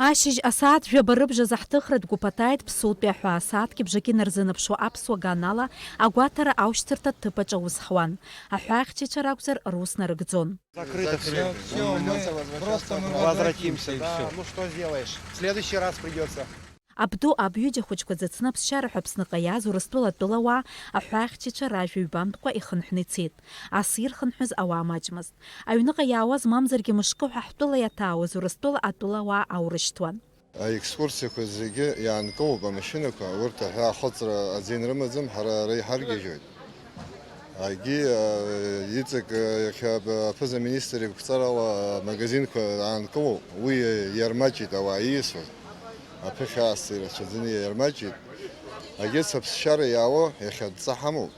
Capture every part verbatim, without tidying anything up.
Ашьыжь асааҭ жәаба рыбжазы ҳҭыхратә гәыԥ аҭааит Ԥсоутәи аҳәаа сааҭки бжаки нарзынаԥшуа аԥсуа ганала агәаҭара аушьҭырҭа ҭыԥаҿ аус ҳуан. Аҳәаахьчаҩцәа ракәзар, рус нарыгӡон. Закрыто всё. Всё, всё, мы просто мы возвратимся, да. Ну что сделаешь? В следующий раз придётся. Абду аб ҩыџьа хәыҷқәа зыцны аԥсшьара ҳәа Аԥсныҟа иааз Урыстәыла атәылауаа аҳәаахьчаҩцәа ражәа ҩбамтәкәа ихынҳәны ицеит. Ас ирхынҳәыз ауаа маҷмызт. Аҩныҟа иаауаз, мамзаргьы мышкы ҳәа ҳтәыла иаҭаауаз Урыстәыла атәылауаа аурышьҭуан. Аекскурсиақәа зегьы иаанкылоуп амашьынақәа, урҭ аҳәаа ахыҵра азин рымаӡам, ҳара ара иҳаргьежьуеит. Агьи, а, иҵегь, а, иахьа ап-, аԥыза-министр иқәҵарала амагазинқәа аанкылоуп, уи иармаҷит ауаа ииасуаз. Аԥыхьа аасҭа ирацәаӡаны иармаҷит. Агьырҭ аԥсшьара иаауа иахьа адҵа ҳамоуп.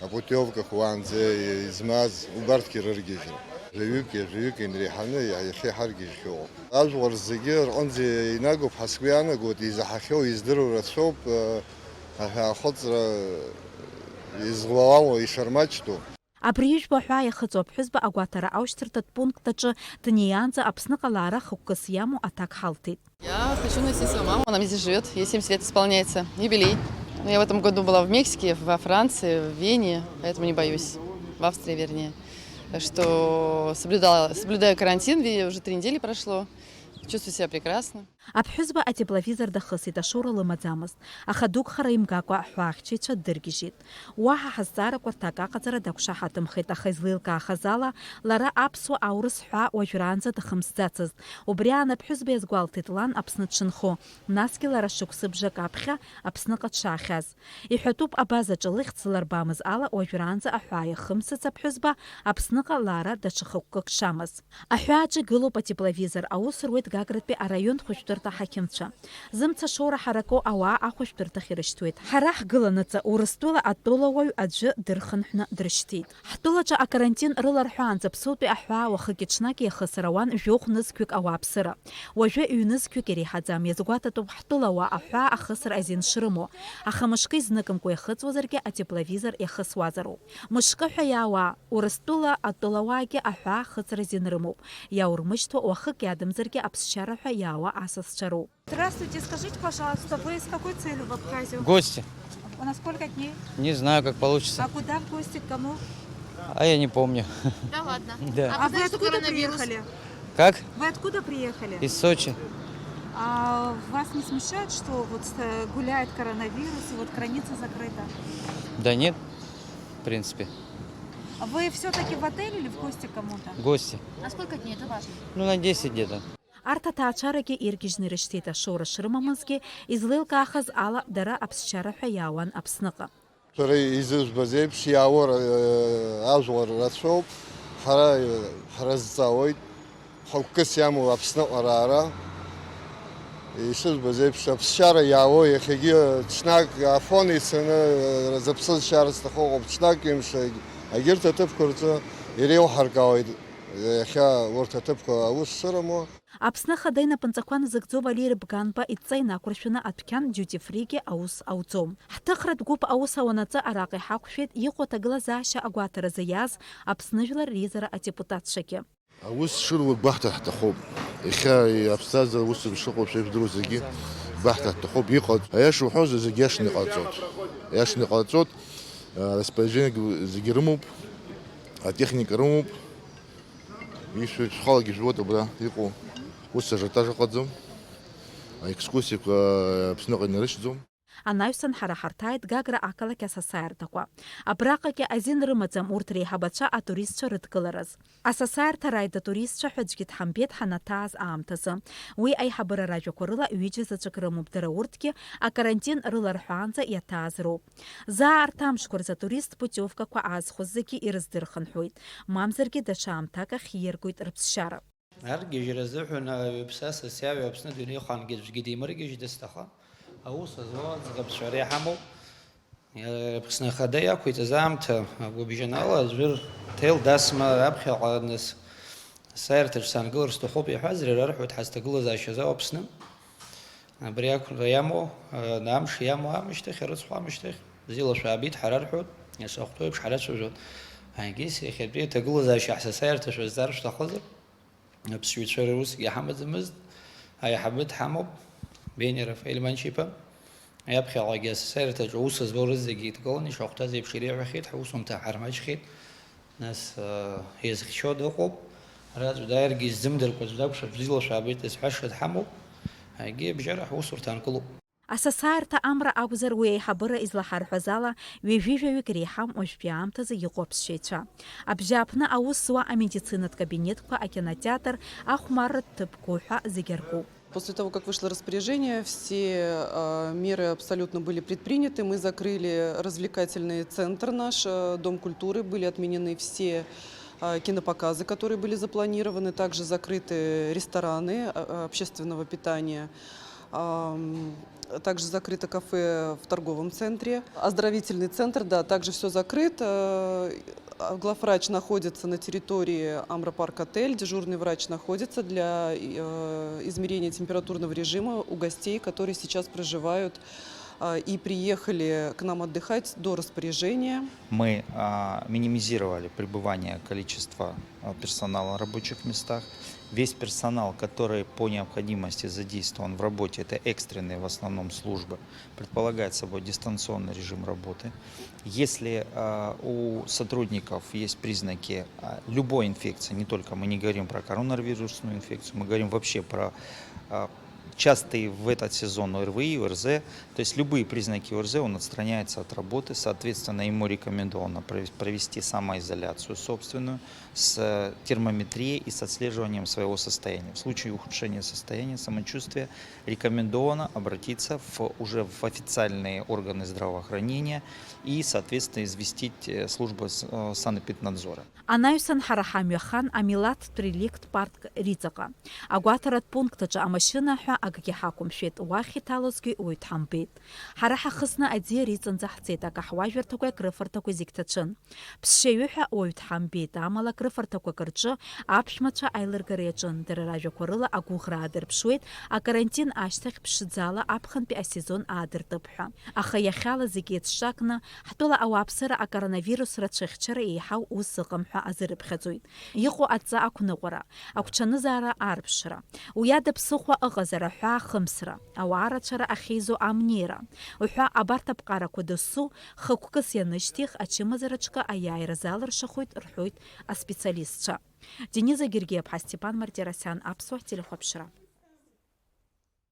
Апутиовкақәа уаанӡа измаз убарҭгьы рыргьежьра. Жәаҩык, ҩажәаҩык инреиҳаны иа-, иахьа иҳаргьежьхьоу. Ажәлар зегьы рҟынӡа инагоуп ҳәа сгәы иаанагоит, изаҳахьоу, издыруа рацәоуп, аҳәаахыҵра излауало, ишармаҷтәу. Абри ижәбо аҳәаа иахыҵуа аԥҳәызба агәаҭара аушьҭырҭатә пункт аҿы днеиаанӡа Аԥсныҟа лаара хықәкыс иамоу аҭак ҳалҭеит. Я хочу навестить свою маму, она мне здесь живёт, ей семьдесят лет исполняется, юбилей. Но я в этом году была в Мексике, во Франции, в Вене, поэтому не боюсь, в Австрии, вернее. Так что соблюдала, соблюдаю карантин, ви-, уже три недели прошло, чувствую себя прекрасно. Аԥҳәызба атепловизор дахысит, ашоура лымаӡамызт, аха дук хара имгакәа аҳәаахьчаҩцәа ддыргьежьит. Уаҳа ҳазҵаарақәа рҭак аҟаҵара дақәшаҳаҭымхеит, аха излеилкаахаз ала, лара аԥсуа аурыс ҳәаа уажәраанӡа дахымсӡацызт. Убри аан аԥҳәызба иазгәалҭеит лан Аԥсны дшынхо, насгьы лара шықәсыбжак аԥхьа Аԥсныҟа дшаахьаз. Иҳәатәуп, абазаҿы лыхьӡ ларбамыз ала, уажәраанӡа аҳәаа иахымсыц аԥҳәызба Аԥсныҟа лаара даҽа хықәкык дшамаз. Аҳәааҿы гылоуп атепловизор, аус руеит Гагратәи араион хәышәтәырҭа ҳақьымцәа. Зымца шоура ҳараку ауаа ахәышәтәырҭахь ирышьҭуеит. Ҳара ҳгыланаҵы Урыстәыла атәылауаҩ аӡәы дырхынҳәны дрышьҭит. Ҳтәылаҿы акарантин рыларҳәаанӡа ԥсутәи аҳәаа уахыки-ҽнаки иахысыр ауан жәохә нызқьҩык ауааԥсыра. Уажәы ҩнызқьҩык иреиҳаӡам, иазгәаҭатәуп ҳтәылауаа аҳәаа ахысра азин шрымоу. Аха мышкы изныкымкәа иахыҵуазаргьы атепловизор иахысуазароуп. Мышкы ҳәа иаауа, Урыстәыла атәылауаагьы аҳәаа ахыҵра азин рымоуп. Иаурмышьҭуа уахык иадамзаргьы аԥсшьара ҳәа иаауа асасцәа роуп. Здравствуйте, скажите, пожалуйста, вы с какой целью в Абхазию? Гости. А на сколько дней? Не знаю, как получится. А куда в гости, к кому? А я не помню. Да ладно. Да. А вы откуда приехали? Как? Вы откуда приехали? Из Сочи. А вас не смущает, что вот, э, гуляет коронавирус, и вот граница закрыта? Да нет, в принципе. А вы всё-таки в отеле или в гости к кому-то? Гости. На сколько дней? Это важно. Ну, на десять где-то. Арҭ аҭаацәарагьы иргьежьны ирышьҭеит, ашоура шрымамызгьы, излеилкаахаз ала, дара аԥсшьара ҳәа иаауан Аԥсныҟа. Шәара изыжәбаз еиԥш, иааур, э, ажәлар рацәоуп, ҳара, э, ҳразҵаауеит, хықәкыс иамоу Аԥсныҟа раара. Ишыжәбаз еиԥш, аԥсшьара иаауа, иахьагьы ҽнак Афон ицаны, э, зыԥсы зшьар зҭаху ыҟоуп, ҽнак ҩымш, егьырҭ аҭыԥқәа рҿы иреилҳаркаауеит, иахьа урҭ аҭыԥқәа аус шырымоу. Аԥсны Ахада инапынҵақәа назыгӡо Валери Бганба идҵа инақәыршәаны адәқьан Duty Free-гьы аус ауӡом. Ҳҭыхратә гәыԥ аус ауанаҵы араҟа иҳақәшәеит иҟоу аҭагылазаашьа агәаҭаразы иааз Аԥсны жәлар реизара адепутатцәагьы. Аус шыруа гәаҳҭар ҳҭахуп. Иахьа аԥсҭазаара ус шыҟоу шәа ижәдыруа зегьы гәаҳҭар ҳҭахуп. Иҟаҵ-, аиаша уҳәозар, зегьы иашаны иҟарҵоит. Иашаны иҟарҵоит. А, распоряжение зегьы рымоуп, атехника рымоуп. Ишәа-, шәхалагьы ижәуеит абра иҟоу. Ус ажиотаж ыҟаӡам. Аекскурсиақәа Аԥсныҟа инарышьҭӡом. Анаҩсан ҳара ҳарҭааит Гагра ақалақь асасааирҭақәа. Абраҟагьы азин рымаӡам урҭ реиҳабацәа атуристцәа рыдкылараз. Асасааирҭа рааит атуристцәа ҳәа аӡәгьы дҳамбеит ҳанаҭааз аамҭазы. Уи аиҳабыра ражәақәа рыла ҩыџьа заҵәык рымоуп, дара урҭгьы акарантин рыларҳәаанӡа иаҭааз роуп. Заа арҭ амшқәа рзы атурист путиовкақәа аазхәаз зегьы ирыздырхынҳәуеит, мамзаргьы даҽа аамҭак ахь ииаргоит рыԥсшьара. Аргьежьра азыҳәан ауаҩԥсы асас иаҩу Аԥсны адунеихаангьы аӡәгьы димыргьежьит, дысҭахым. Аус зуа аӡӷабцәа ара иҳамоуп. Аԥсны Ахада иақәиҵаз аамҭа агәыбжьанала аӡәыр ҭел дасма раԥхьаҟа нас асааирҭаҿ саангылар сҭахуп иҳәазар, ирарҳәоит ҳазҭагылазаашьа зау Аԥсны. Абри ақәра иамоу, амш иамоу аамышьҭахь, арыцхә аамышьҭахь, бзиала шәаабеит ҳарарҳәоит, иашахәҭоу еиԥш ҳарацәажәоит. Егьыс иахьатәи аҭагылазаашьа ҳсасааирҭа шәазҵаар шәҭахызар? Аԥсшьаҩцәа русгьы ҳамаӡамызт, аиҳабы дҳамоуп, Бениа Рафаель Манчиԥа. Иаԥхьаҟагьы асасааирҭаҿы аус злоу рызегьы еидкыланы ишахәҭаз еиԥш иреиҳәахьеит, ҳусумҭа ҳармаҷхеит, нас, э, иазхьчо дыҟоуп, ара аӡә дааиргьы иззымдыркәа аӡә дакәшап, бзиала шәаабеит зҳәаша дҳамоуп, егьи абжьара ҳусурҭа аанкылоуп. Асасааирҭа амра акәзар, уи аиҳабыра излаҳарҳәаз ала, ҩажәи жәаҩык иреиҳам уажәтәи аамҭазы иҟоу аԥсшьаҩцәа. Абжьааԥны аус зуа амедицинатә кабинетқәа, акинотеатр, ахәмарратә ҭыԥқәа ҳәа зегьы аркуп. После того, как вышло распоряжение, все, э, меры абсолютно были предприняты. Мы закрыли развлекательный центр наш, э, Дом культуры. Были отменены все, э, кинопоказы, которые были запланированы. Также закрыты рестораны, э, общественного питания. Ам, также закрыто кафе в торговом центре. Оздоровительный центр, да, также всё закрыто. А, главврач находится на территории Амра Парк Отель, дежурный врач находится для, э, измерения температурного режима у гостей, которые сейчас проживают, а, и приехали к нам отдыхать до распоряжения. Мы, а, минимизировали пребывание количества, а, персонала на рабочих местах. Весь персонал, который по необходимости задействован в работе, это экстренные в основном службы, предполагает собой дистанционный режим работы. Если, а, у сотрудников есть признаки, а, любой инфекции, не только мы не говорим про коронавирусную инфекцию, мы говорим вообще про, а, частые в этот сезон ОРВИ, ОРЗ, то есть любые признаки ОРЗ, он отстраняется от работы, соответственно, ему рекомендовано прове-, провести самоизоляцию собственную с термометрией и с отслеживанием своего состояния. В случае ухудшения состояния самочувствия рекомендовано обратиться в, уже в официальные органы здравоохранения и, соответственно, известить, э, службы с-, э, санэпиднадзора. Анаҩсан ҳара ҳамҩахан амилаҭтә реликтә парк Риҵаҟа. Агәаҭаратә пункт аҿы амашьына ҳәа акгьы ҳақәымшәеит, уахь иҭалозгьы уаҩ дҳамбеит. Ҳара ҳахысны аӡиа Риҵанӡа ҳцеит, акаҳуажәырҭақәеи акрыфарҭақәеи зегь ҭацәын. Ԥсшьаҩы ҳәа уаҩ дҳамбеит, амала акрыфарҭақәак рҿы аԥшәмацәа аилыргара иаҿын, дара ражәақәа рыла агәыӷра аадырԥшуеит, акарантин ашьҭахь ԥшӡала аԥхынтәи асезон аадыртып ҳәа. Аха иахьала зегь еицҿакны, ҳтәыла ауааԥсыра акоронавирус рацәыхьчара еиҳау ус ыҟам ҳәа азырыԥхьаӡоит. Иҟоу адҵа ақәныҟәара, агәҽанызаара арԥшра, уи ада ԥсыхәа ыҟазар аҳәаа хымсра, ауаа рацәара ахьеизо амнеира, уҳәа абарҭ аԥҟарақәа досу хықәкыс ианышьҭих, ачымазараҿкы аиааира залыршахоит рҳәоит аспециалистцәа. Дениза Гергиаԥҳа, Степан Мартиросиан, Аԥсуа телехәаԥшра.